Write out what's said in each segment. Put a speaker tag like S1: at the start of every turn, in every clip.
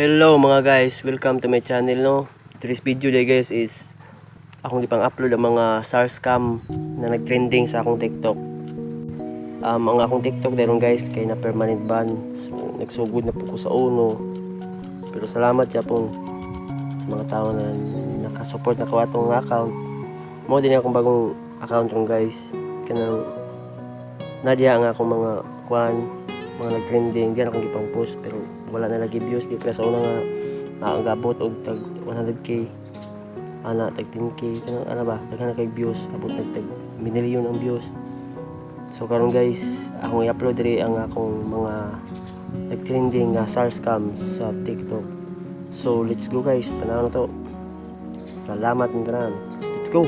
S1: Hello mga guys, welcome to my channel, no. Today's video day guys is akong ipang upload ang mga SARS scam na nagtrending sa akong TikTok. Ang akong TikTok dayon guys kay na permanent ban. So nagsugod na po ko sa uno. Pero salamat japon sa mga tao na nakasupport na ko atong account. Mao din akong bagong account ron guys. Kanang nadya ang akong mga kuan, mga nag-trending diyan akong gipang post, pero wala na lagi views. Di pa sa una nga ang gabot og tag 100K ana, tag 10K, kanang ana ba, daghan na kay views, abot nag tag milyon ang views. So karon guys, akong i-upload diri ang akong mga nag-trending nga SARS scams sa TikTok. So let's go guys, tanaw na to. Salamat ng tanan, let's go.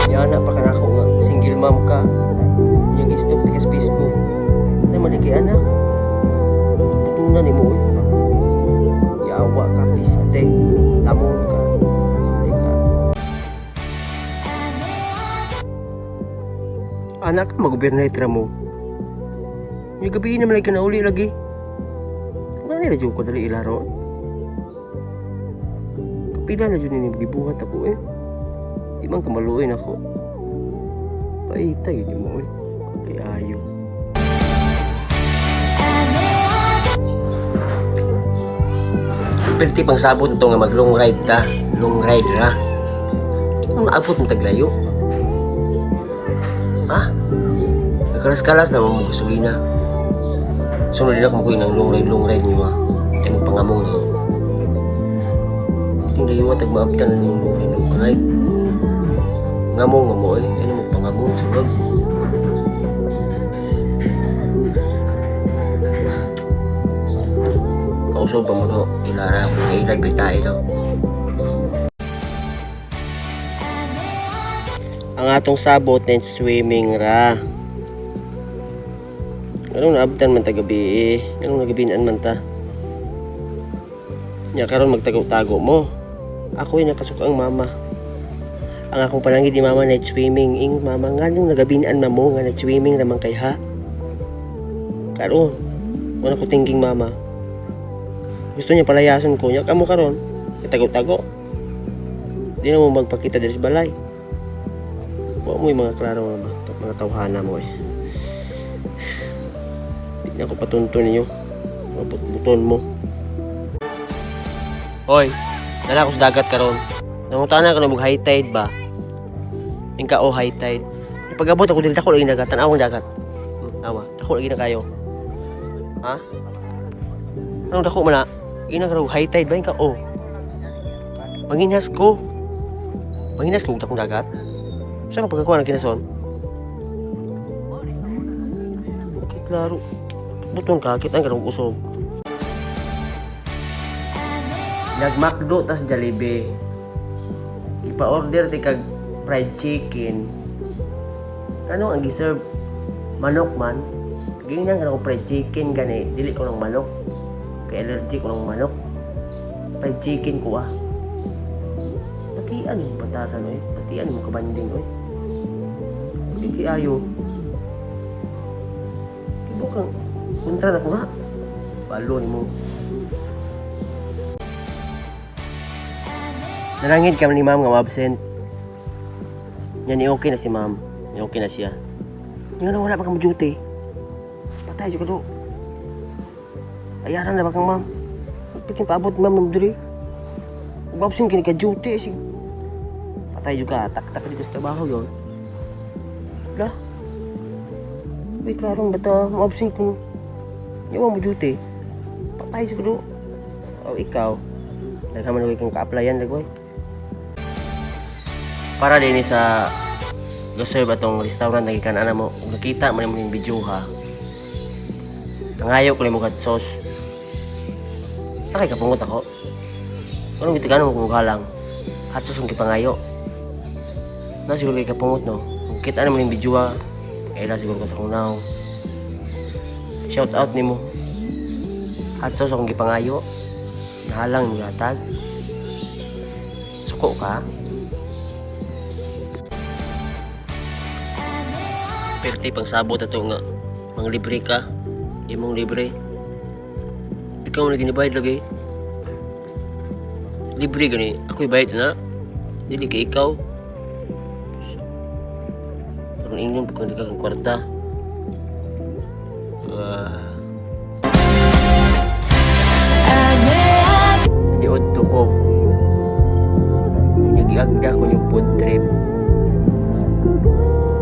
S1: Yana pa ka na ako nga single mom ka. Yung i-stalk ka sa Facebook. Ay man kay anak. Putunan ni mo oy. Yawa ka, piste. Lamon ka. Piste ka. Anak ka mag-overnight ra mo. Yung gabi naman lagi ka na uli lagi. Wala nila dyan ko dali ilaro. Kapila na dyan ni gibuhat ako eh. Di man kamaluin ako. Paita yun mo eh. Kay ayo. Perti pang sabon to nga mag long ride ta. Long ride ra. Ang naabot mo taglayo. Ha? Nagkalas-kalas na mo gasolina. Sunod din ako makuha ng long ride niyo ha. Ay mo pangamong niyo. Ting layo tag maabtan na yung long ride, long ride. Ngamong nga mo eh. Ano mo pangamong sunod. Kausog pa mo to. Ilara ako nga ilag bitay to. Ang atong sabot na swimming ra. Anong naabtan man ta gabi eh? Anong nagabinan man ta? Nya karon magtago-tago mo. Ako ay nakasuka ang mama. Ang akong panangit ni mama night swimming. Ing mama nga nung nagabinan na mo nga night swimming naman kay ha. Karon, wala ko thinking mama. Gusto niya palayason ko. Nya kamo karon, tago-tago. Di na mo magpakita diri sa balay. Wa mo yung mga klaro mga ba, mga tawhana mo eh. Di na ako patunto ninyo. Mga buton mo. Hoy, dala ko sa dagat karon. Nangutana ka na mag high tide ba? Ingka o high tide. Pag-abot ako diri, dako lagi dagat, tan-awang dagat. Awa, dako lagi na kayo. Ha? Anong dako man na? Ina ka high tide ba ingka o? Manginhas ko. Manginhas ko dakong dagat. Saan ang pagkakuha ng kinason? Okay, klaro. Buton ka, kita ang karong usog. Nagmakdo tas Jollibee. Ipa-order ti kag fried chicken. Ano ang giserve? Manok man. Ganyan ka fried chicken gani. Dili ko ng manok. Kay allergic ko ng manok. Fried chicken ko ah. Patian yung batasan oy. Patian mo kabanding oy. Hindi kay ayo. Kibo kang kontra na ko nga. Balo ni mo. Nalangin kami ni ma'am nga absent. Yan ni okay na si ma'am. Ni okay na siya. Nga na wala pa kang duty. Patay jud ka do. Ayaran na ba kang ma'am? Pikin paabot ma'am ng diri. Ug absent kini ka duty si. Patay jud ka, tak-tak jud ka sa trabaho yon. La. Uy, klarong bata, mo-absent ko. Yawa mo duty. Patay jud ka do. O ikaw, naghaman na kang ka-applyan lagway. Para din sa gaserve atong restaurant na gikan ana mo, ug nakita man mo ning video ha. Nangayo ko mo hot sauce. Nakay kapungot ako. Anong gitigan mo kung halang? Hot sauce ang gipangayo. Na siguro kay kapungot no. Kung kita na mo ning video ha, kaila siguro ka sa kunaw. Shout out nimo. Hot sauce akong gipangayo. Nahalang mo gatag. Suko ka. Perti pang sabot ato nga manglibre ka. Imong libre. Ikaw na ginibayad lagi. Libre gani. Ako'y bayad na. Dili kay ikaw. Parang ingon pag hindi ka kang kwarta. Ah. Niudto ko. Nagiagda ko yung food trip.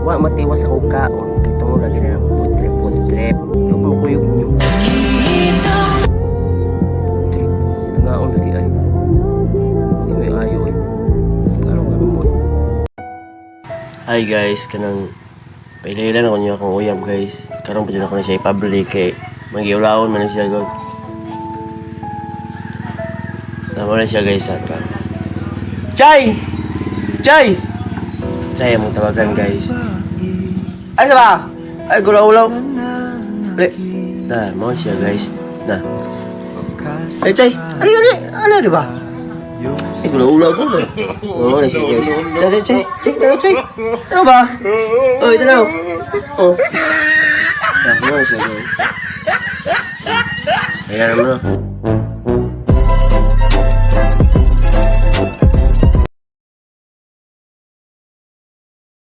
S1: Wa matiwas ako kaon. Kay tungod lagi na ng food trip, food trip. Yung makuyog niyo. Food trip. Nangaon lagi ay. Hindi may ayo eh. Parang ano mo eh. Hi guys, kanang pailaylan ako niyo akong uyab, guys. Karon pa dyan ako na siya i-public kay magiulawon man na siya gog. Tama na siya, guys, sa tara. Chay! Chay! Chay among tawagan, guys. Ay sa ba? Ay gulaw-ulaw. Pre. Na, mo siya, guys. Na. Ay Chay, ano yun? Ano di ba? Ay gulaw-ulaw ko. Oo, na siya, guys. Tara, Chay. Chay, tara, Chay. Tara ba? Oh, ito na. Oh. Na, mo na siya, guys. Ayan naman na.